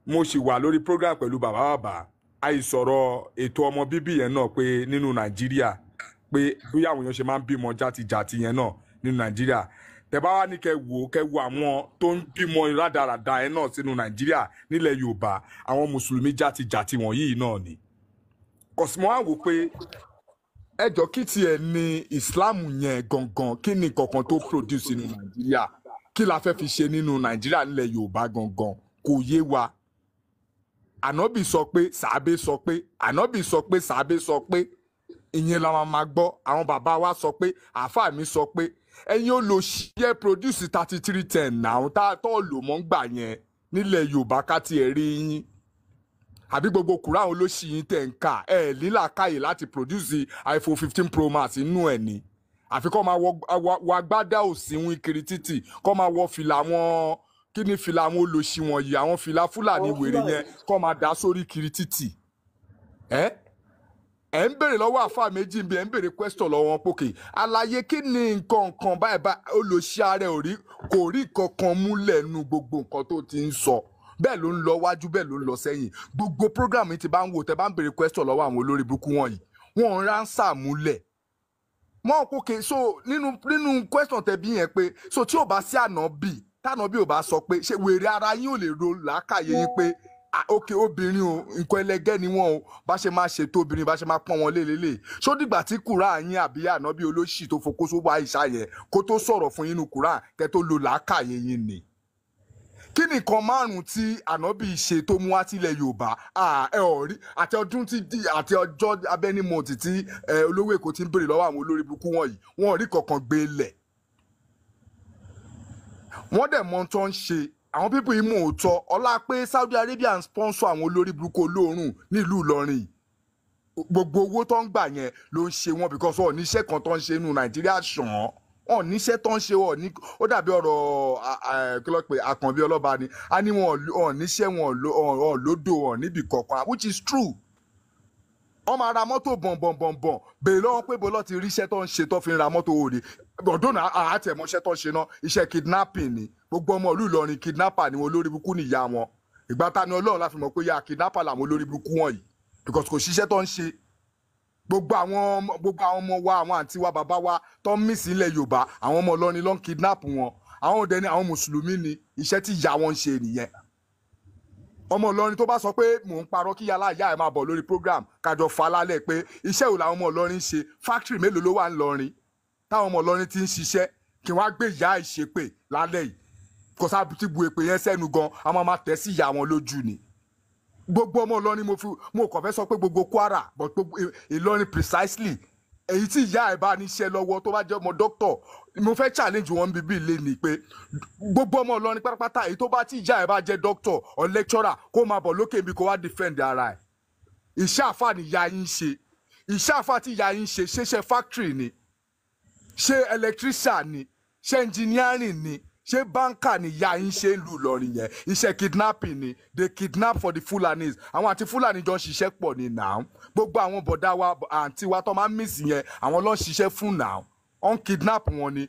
Mo sì wà lórí program pẹ̀lú bàbá bàbá, àìsọ̀rọ̀ ètò ọmọ bíbí yẹn náà pé nínú Nàìjíríà, pé bí àwọn èèyàn ṣe máa ń bímọ játijàti yẹn náà nínú Nàìjíríà. Tẹ́ bá wá ní kẹ́ wò, kẹ́ wo àwọn tó ń bímọ rádaràda yẹn náà sínú Nàìjíríà nílẹ̀ Yorùbá, àwọn mùsùlùmí játijàti wọ̀nyí náà ni. Kọ̀sìmọ́ á wò pé ẹjọ́ kí tiẹ̀ ní Islam yẹn gangan, kí ni kankan tó produce nínú Nàìjíríà, kí la fẹ́ fi ṣe nínú Nàìjíríà nílẹ̀ Yorùbá gangan, kò yé wa. Ànábì sọ pé, sàábé sọ pé, ànábì sọ pé, sàábé sọ pé, ìyẹn la máa gbọ́. Àwọn bàbá wa sọ pé, àáfàá mi sọ pé, ẹ̀yin ó lò ṣiẹ́ produce 3310 náà tá a tọ́ lò mọ́ ń gbà yẹn nílẹ̀ Yorùbá ká tiẹ̀ rí yín, àbí gbogbo kùrá àwọn olóṣì yín tẹ̀ ń kà ẹ̀ lílàkàyè láti produce iPhone 15 Pro Max inú ẹ̀ ni. Àfi kọ́ máa wọ agbádá òsínwín kiri títì, kọ́ máa wọ fìlà àwọn, kí ni fìlà àwọn olóṣì wọ̀nyí, àwọn fìlà Fúlàní wèrè yẹn, kọ́ máa dá sórí kiri títì. Ẹ ẹ ń béèrè lọ́wọ́ àfa méjì bí ẹ ń béèrè question lọ́wọ́ wọn pókè àlàyé kí ni nǹkan kan báyìí bá olóṣì ara ẹ̀ ò rí, kò rí kankan múlẹ̀ nu gbogbo nǹkan tó ti ń sọ. Bẹ́ẹ̀ ló ń lọ wájú, bẹ́ẹ̀ ló ń lọ sẹ́yìn. Gbogbo program yìí ti bá ń wò, tẹ́ bá ń béèrè question lọ́wọ́ àwọn olórí burúkú wọ̀nyí, wọ́n ń ránṣà múlẹ̀ wọ́n pókè. So nínú question tẹ́ bí yẹn pé so tí ò bá sí ànábì, tànábì ò bá sọ pé ṣé wèrè ara yín ò lè ro làákàyè yín pé ok obìnrin o, nǹkan ẹlẹgẹ́ ni wọ́n o, bá ṣe máa ṣètò obìnrin, bá ṣe máa pọ́n wọn lélẹ́lẹ́. Ṣó dìgbà tí kùrá yín àbí ànábì olóṣì tó fokó sówó àìsà yẹn kó tó sọ̀rọ̀ fún yín nínú kùrá kẹ́ tó lo làákàyè yín ni? Kí ni nǹkan márùn-ún tí ànábì ṣe tó mú wá sílẹ̀ Yorùbá? Ẹ ò rí àti ọdún tí àti ọjọ́ abẹ́nímọ̀tì tí olówó Èkó ti ń béèrè lọ́wọ́ àwọn olórí burúkú wọ̀nyí, wọn ò rí kankan gbé lẹ̀. Wọ́n dẹ̀ mọ tó ń ṣe àwọn pípọ̀ yìí mọ̀ òótọ́ ọlá pé Saudi Arabia ń sponsor àwọn olórí burúkú olóòórùn nílùú Ìlọrin. Gbogbo owó tó ń gbà yẹn ló ń ṣe wọn, because wọn ò níṣẹ́ kan tó ń ṣe nínú Nàìjíríà ṣàn án, wọn ò níṣẹ́ tó ń ṣe, wọn ò ní. Ó dàbí ọ̀rọ̀ kí ló pé Àkànbí ọlọ́ba ni a ní, wọn ò níṣẹ́, wọn ò lódò, wọn ò níbì kankan, which is true. Wọ́n máa ra mọ́tò bọ̀nbọ̀nbọ̀nbọ̀n, bèèrè lọ́wọ́ pé bọ́lọ́ ti ríṣẹ́ tó ń ṣe tó fi ń ra mọ́tò òde ọdún náà. Àtẹ̀mọ́ṣẹ́ tó ń ṣe náà, iṣẹ́ kidnapping ni. Gbogbo ọmọ ìlú Ìlọrin, kidnapper ni wọn, olórí burúkú nìyá wọn. Ìgbà ta ni Ọlọ́run láfi mọ̀ pé ya kidnapper làwọn olórí burúkú wọ̀nyí, because kò ṣiṣẹ́ tó ń ṣe. Gbogbo àwọn ọmọ wa, àwọn àǹtí wa, bàbá wa tó ń miss ilẹ̀ Yorùbá, àwọn ọmọ Ìlọrin ló ń kidnap wọn. Àwọn òde ni àwọn mùsùlùmí ni, iṣẹ́ tí ìyá wọn ń ṣe nìyẹn. Ọmọ Ìlọrin tó bá sọ pé mò ń parọ́, kí yálà ìyá ẹ̀ máa bọ̀ lórí program kájọ fa lálẹ́ pé iṣẹ́ wo làwọn ọmọ Ìlọrin ń ṣe, factory mélòó ló wà ń lọrin táwọn ọmọ Ìlọrin ti ń ṣiṣẹ́, kí wọ́n á gbé ìyá ẹ̀ ṣépè lálẹ́ yìí. Kò sáà ti bu èpè yẹn sẹ́nu gan, a máa máa tẹ̀ sí ìyá wọn lójú ni. Gbogbo ọmọ Ìlọrin, mo fi mo kàn fẹ́ sọ pé gbogbo Kwara, but gbogbo Ìlọrin precisely, èyí tí ìyá ẹ̀ bá níṣẹ́ lọ́wọ́, tó bá jẹ́ ọmọ doctor, mo fẹ́ challenge wọn bíbí ilé ni pé gbogbo ọmọ Ìlọrin pátápátá, èyí tó bá tí ìyá ẹ̀ bá jẹ́ doctor or lecturer, kó máa bọ̀ lókè mi kó wá defend ara ẹ̀. Iṣẹ́ àfà ni ìyá yín ṣe. Iṣẹ́ àfà tí ìyá yín ṣe, ṣeṣẹ́ factory ni? Ṣé electrician ni? Ṣé engineering ni? Ṣé banker ni ìyá yín ṣe ń lù Ìlọrin yẹn? Iṣẹ́ kidnapping ni. They kidnap for the Fulanis. Àwọn àti Fulani jọ ń ṣiṣẹ́ pọ̀ ni now. Gbogbo àwọn bọ̀dá wa, àǹtí wa tó máa ń miss yẹn, àwọn ló ń ṣiṣẹ́ fún now. Wọ́n kidnap wọn ni.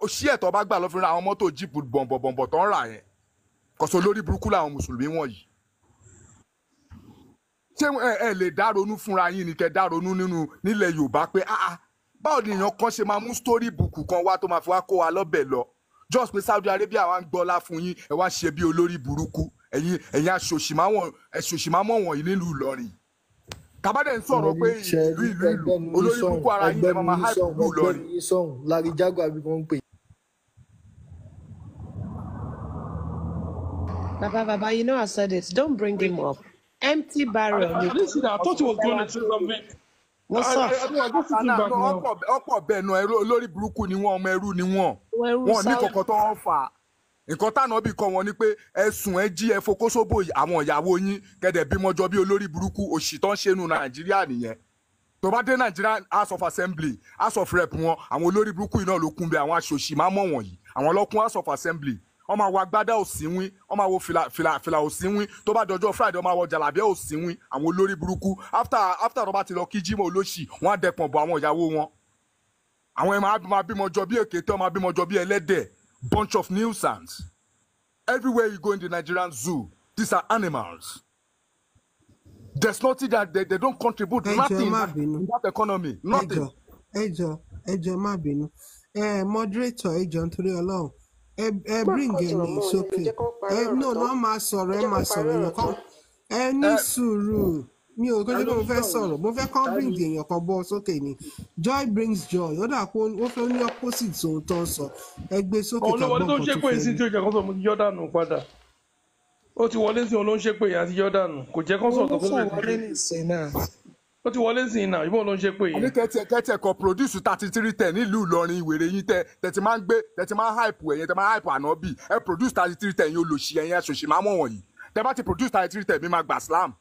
Ṣí ẹ̀tọ́ bá gbà lọ́ fi ra àwọn mọ́tò jeep bọ̀m̀bọ̀m̀bọ̀ tó ń rà yẹn. Kọ̀sọ̀ lórí burúkú làwọn mùsùlùmí wọ̀nyí. Ṣé ẹ lè dá ronú fúnra yín ni? Kẹ́ dá ronú nínú nílẹ̀ Yorùbá pé ah ah, báwo ni èèyàn kan ṣe máa mú story book kan wá tó máa fi wá kó wa lọ́bẹ̀ lọ, just pé Saudi Arabia wa ń gbọ́lá fún yín, ẹ wá ṣe bí olórí burúkú. Ẹ̀yin aṣòṣìmámọ̀ wọ̀nyí nílùú Ìlọrin, tàbádẹ́ ń sọ̀rọ̀ pé ìlú ìlú ìlú olórí burúkú ara yín ẹ máa máa hype ìlú Ìlọrin. Ẹgbẹ́nu yín sọ̀hún, Larry Jago àbí kan ń pè. Baba, Baba, you know I said it. Don't bring him up. Empty barrel. I didn't see that. I thought he was going to say something. What's up? I just sitting back now. Ọ̀pọ̀ bẹ́ẹ̀ náà, ẹrú olórí burúkú ni wọ́n, ọmọ ẹrú ni wọ́n. Wọ́n ní kọ̀kọ́ tó ń fà nǹkan táwọn bí kọ́ wọn ni pé ẹ̀sùn ẹ jí, ẹ fokósóbò àwọn ìyàwó yín, kẹ̀dẹ̀ bímọ jọ bí olórí burúkú. Òṣì tó ń ṣe nu Nàìjíríà nìyẹn. Tó bá dé Nàìjíríà House of Assembly, House of Rep wọn, àwọn olórí burúkú yìí náà ló kún bẹ. Àwọn aṣòṣì máa mọ̀ wọ̀nyí, àwọn ọlọ́kùn House of Assembly, wọ́n máa wọ agbádá òsínwín, wọ́n máa wọ fìlà fìlà fìlà òsínwín. Tó bá dọjọ́ Friday, wọ́n máa wọ jàlábíà òsínwín. Àwọn olórí burúkú, after tó bá ti lọ kí Jímọ̀ olóṣì, wọ́n á dẹpọ̀n bọ̀ àwọn ìyàwó wọn. Àwọn ẹ̀ máa bímọ jọ bí èkété, wọ́n máa bímọ jọ bí ẹlẹ́dẹ̀. Bunch of nuisance. Everywhere you go in the Nigerian zoo, These are animals. There's nothing that they don't contribute Ẹ jọ̀ọ́, ẹ nothing má bínú. in that economy. Ẹ Nothing. jọ̀ọ́, ẹ jọ̀ọ́, ẹ jọ̀ọ́, má bínú. Ẹ moderator, ẹ jọ̀ọ́, nítorí Ọlọ́run, ẹ Má bring kọ́ ẹni ọ̀rọ̀ mọ́ ọ lẹ́nu, sókè. jẹ́ kó parí Ẹ ọ̀rọ̀ no tán. no, máa sọ̀rọ̀, Ẹ ẹ jẹ́ kó máa parí sọ̀rọ̀ ọ̀rọ̀ èèyàn kan. tán. Ẹ ní Ẹ sùúrù, mi ò Ta kọjú ló pé mo ń fẹ́ sọ̀rọ̀? sọ̀rọ̀, mo fẹ́ kán Ta bring ni? èèyàn kan bọ́ sókè ni. Joy brings joy. Ó dà pé ó fẹ́ ní opposite ohun tó ń sọ. Ẹ gbé sókè Òun ká ló wọlé gbọ́ tó ń nǹkan tó ṣépè fẹ́ sí wí. tí ó jẹ́ kó sọ mo ti yọ́ dànù padà. Ó ti wọlé sí òun ló ń ṣépè yẹn àti yọ́ dànù. Kò jẹ́ kó Òun sọ̀rọ̀ ló tó fò bẹ̀rẹ̀ wọlé sí. nísìnyí náà. Ó ti wọlé sí náà, ìbọn ló ń ṣépè Àní yẹn. kẹ́tì ẹ̀kọ́ produce 3310 nílùú Ìlọrin. Ìwèrè yín tẹ ti máa ń gbé, tẹ ti máa ń hype ẹ̀yẹn, tẹ máa ń hype ànábì. Ẹ produce 3310 yín, olòṣì ẹ̀yẹn, aṣòṣì máa mọ̀ wọ̀nyí. Tẹ bá ti produce 3310, mi máa gbà Islam.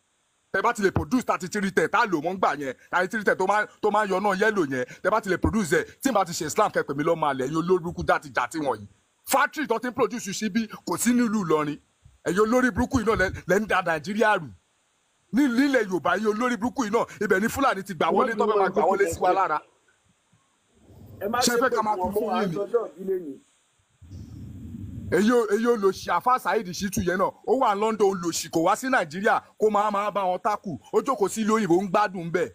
Tẹ bá ti lè produce 3310 tá lò mọ́ ń gbà yẹn, 3310 tó máa ń yọ náà yellow yẹn, tẹ bá ti lè produce ẹ̀, tí n bá ti ṣe Islam, kẹ́ pè mí lọ́mọ àlẹ́. Ẹ̀yin olórí burúkú játijàti wọ̀nyí, factory tó ti ń produce síbí kò sí nílùú Ìlọrin. Ẹ̀yin olórí burúkú yìí náà lẹ́ ń da Nàìjíríà rù ní nílẹ̀ Yorùbá. Yìí, olórí burúkú yìí náà, ibẹ̀ ní Fúlàní ti gbà Ẹ má wọlé tó bínú fẹ́ máa ẹ gbà tó wọlé ti sí wa lára. Ẹ má Ṣé fẹ́ ṣépè ká máa fún fi wọn fún mọ́, à yín ń ni? sọjọ́ ìdílé ni. Èyí olòṣì àfa Saheed Shittu yẹn náà, ó wà London. Olòṣì kò wá sí Nàìjíríà kó máa bá wọn tákù. Ó jókòó sí ìlú òyìnbó, ń gbádùn bẹ́ẹ̀.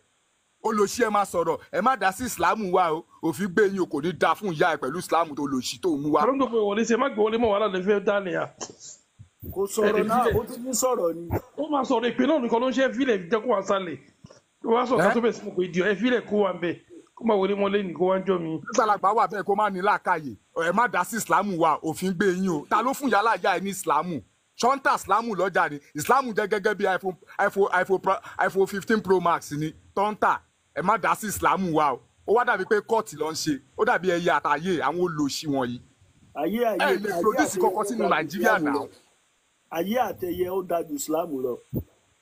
Olòṣì, ẹ máa sọ̀rọ̀, ẹ má dá sí ìsìlámù wa o. Òfin gbé yín o, kò ní da fún ìyá ẹ pẹ̀lú ìsìlámù tó lòṣì tó ń mú wa. Àlọ́ tó fẹ́ wọlé sí ẹ má gbé wọlé mọ́, wàhálà lè fẹ́ dálẹ̀ à. Kò Ẹ sọ̀rọ̀ lè náà, filẹ̀. ó tún ní sọ̀rọ̀ ni. Ó máa sọ̀rọ̀, ìpè náà nìkan ló ń ṣe. Ẹ filẹ̀, jẹ́ kó wá sálẹ̀. Ó wá sọ̀rọ̀ ká Ẹ tó bẹ̀ sí mọ̀ pé ìdí ẹ filẹ̀ kó wà ń bẹ̀. Kó má wọlé mọ́ lẹ́yìn kó wá ń jọ mi. Gbàlagbà wà bẹ́ẹ̀, kó má ní làákàyè. Ẹ má dá sí ìsìlámù wa, òfin gbé yín o. Ta ló fún yàrá ìyá ẹ ní ìsìlámù? Ṣọ́ńtà ìsìlámù lọ́jà ni ìsìlámù jẹ́ gẹ́gẹ́ bí iPhone 15 Pro Max ni tọ́ńtà. Ẹ má dá sí ìsìlámù wa o. Ó wá dàbí pé kóòtù ló ń ṣe, ó dàbí ẹyẹ àtàyè àwọn olòṣì wọ̀nyí. Ayé Ẹ ayé lè ayé produce àtẹyẹ kọ́kọ́ ó sínú dájú Nàìjíríà Ìsìlámù náà. lọ. Ayé àtẹyẹ ó dájú Ìsìlámù lọ.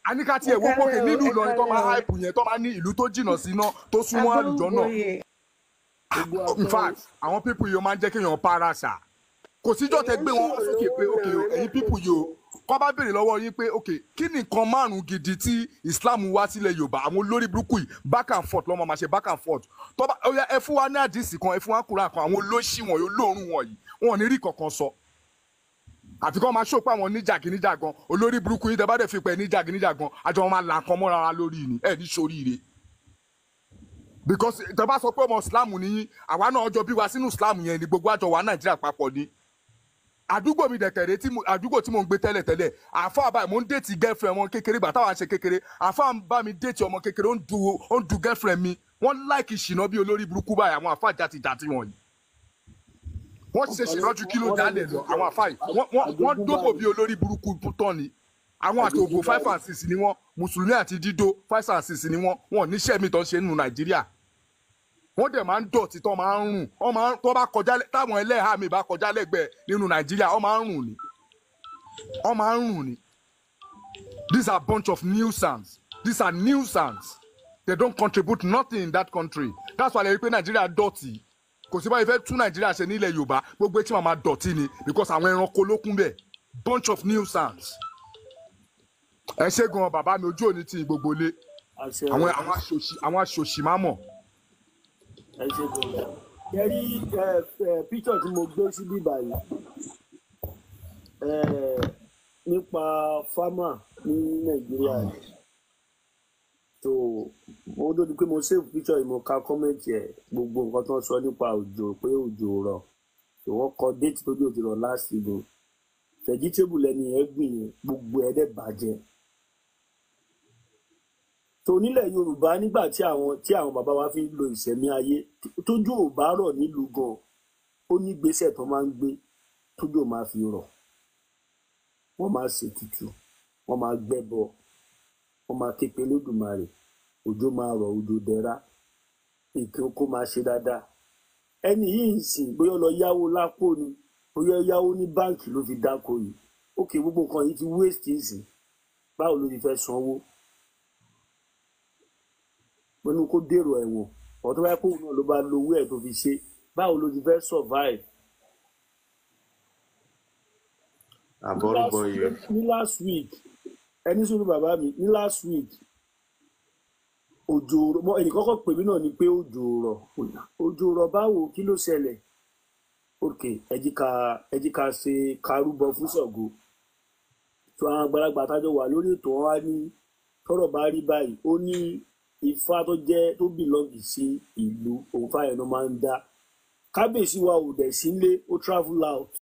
A ní ká Ẹ tiẹ̀ wó pókè kálẹ́ o, nílùú ẹ Ìlọrin tó kálẹ́ máa o. hype yẹn, tó máa ní ìlú tó jìnnà sí iná tó súnmọ́ àlùjọ náà. Agbóhùngbòye. Gbogbo In àtọ fact, àwọn people yìí, ó máa ń jẹ́ kéèyàn para ṣá. Kò síjọ́ tẹ Èèyàn gbé ń wọn wá sọ̀rọ̀ sókè lọ́wọ́ pé náà, òkè o, ẹ má ẹ̀yin people pè yìí o, kọ́ bá béèrè lọ́wọ́ yín pé òkè, kí ni nǹkan márùn-ún gidi tí Islam wá sílẹ̀ Yorùbá? Àwọn olórí burúkú yìí, back and forth lọ́mọ máa ṣe, back and forth. Tó bá ó yá, ẹ fún wa ní àdìsí kan, ẹ fún wa Kùránì kan. Àwọn olóṣì wọ̀nyí, olóòórùn wọ̀nyí, wọn ò ní rí kankan sọ, àfi kọ́ máa ṣòpá àwọn oníjàgíníjàgan. Olórí burúkú yìí, tẹ bá dẹ̀ fi pẹ̀ níjàgíníjàgan, àjọ wọn máa là nǹkan mọ́ra wa lórí ni. Ẹ ní soríire, because tẹ bá sọ pé ọmọ Islam ni yín, àwa náà ọjọ́ bí wa sínú Islam yẹn ni. Gbogbo àjọ wa Nàìjíríà papọ̀ ni. Àdúgbò mi dẹ̀kẹ̀rẹ̀ tí àdúgbò tí mo ń gbé tẹ́lẹ̀ tẹ́lẹ̀, àáfàá báyìí, mo ń date girlfriend wọn kékeré. Gbà táwa ń ṣe kékeré, àáfàá ń bá mi date ọmọ kékeré, ó ń du girlfriend mi. Wọ́n like ṣìnà bí olórí burúkú báyìí. Àwọn àáfàá jàtijàti wọ̀nyí, wọ́n ṣe ṣìnà ju kí ló Wọ́n dálẹ̀ lẹ́nu lọ. ti Àwọn àáfàá yìí, wọ́n àjogúnbá dóbò ni. bí olórí burúkú tán ni. Àwọn àti ògbò Àjogúnbá five ni. and six ni wọ́n. Mùsùlùmí àti dídó, five and six ni wọ́n. Wọn ò níṣẹ́ mi tó ń ṣe nínú Nàìjíríà. Wọ́n dẹ̀ máa ń dọ̀tí, tó máa ń rùn. Wọ́n máa ń tó bá kọjá táwọn ẹlẹ́hàá mi bá kọjá lẹ́gbẹ̀ẹ́ nínú Nàìjíríà, wọ́n máa ń rùn ni, wọ́n máa ń rùn ni. These are bunch of nuisance. These are nuisance. They don't contribute nothing in that country. That's why lè rí pé Nàìjíríà dọ̀tí. Kò sí báyìí fẹ́ tún Nàìjíríà ṣe nílẹ̀ Yorùbá, gbogbo etí màá máa dọ̀tí ni, because àwọn ẹranko ló kún bẹ́ẹ̀, bunch of nuisance. Ẹ ṣé gan, bàbá mi, ojú òní ti gbogbo lé. Àṣẹ. Àwọn aṣòṣì máa mọ̀. Ẹ ṣe gan. Kẹrí ẹ ẹ píṣọ tí mo gbé síbí báyìí, ẹ nípa farmer ní Nàìjíríà ni. So mo tó di pé mo save picture yìí, mo ka comment ẹ, gbogbo nǹkan tó ń sọ nípa òjò, pé òjò rọ̀. So wọ́n kọ date tó dé, òjò rọ̀ last season. Vegetable lẹni ẹ gbìn yẹn, gbogbo ẹ dẹ̀ bàjẹ́. So nílẹ̀ Yorùbá, nígbà tí àwọn bàbá wa fi ń lo ìṣẹ̀mí ayé, tójú ò bá rọ̀ nílùú gan, ó ní gbèsè tó máa ń gbé tójú ò máa fi rọ̀. Wọ́n máa ṣètùtù, wọ́n máa gbẹ́bọ, wọ́n máa ké pe Olódùmarè, òjò máa rọ̀, òjò dẹ̀ra, nǹkan oko máa ṣe dáadáa. Ẹni yìí ń sìn, bóyá ó lọ yáwó lápò ni, bóyá ó yáwó ní báǹkì ló fi dáko yìí. Ókè, gbogbo nǹkan yìí ti waste ń sìn, báwo ló ti fẹ́ sanwó? Pẹ̀lú kó dèrò ẹ̀wọ̀n ọ̀tọ́ bá kóun náà ló bá lo owó ẹ̀ tó fi ṣe, báwo ló ti fẹ́ survive? Àbọ̀rúbọyè. Ní last week, ẹni sùúrù, bàbá mi, ní last week, òjò rọ̀ mọ. Ẹnì kọ́kọ́ pè mí náà ni pé òjò rọ̀. Òjò rọ̀ báwo? Kí ló ṣẹlẹ̀? Ok, ẹ jí ká ṣe karúbọ fún Ṣàngó. Tó àwọn àgbàlagbà tájọ wà lórí ètò wọn wá ní tọ́rọ̀ bá rí báyìí, ó ní ifá tó jẹ́ tó bìlọ́ọ̀gì sí ìlú òun fáyẹn ló máa ń dá. Kábíyèsí wa ò dẹ̀ sílé, ó travel out.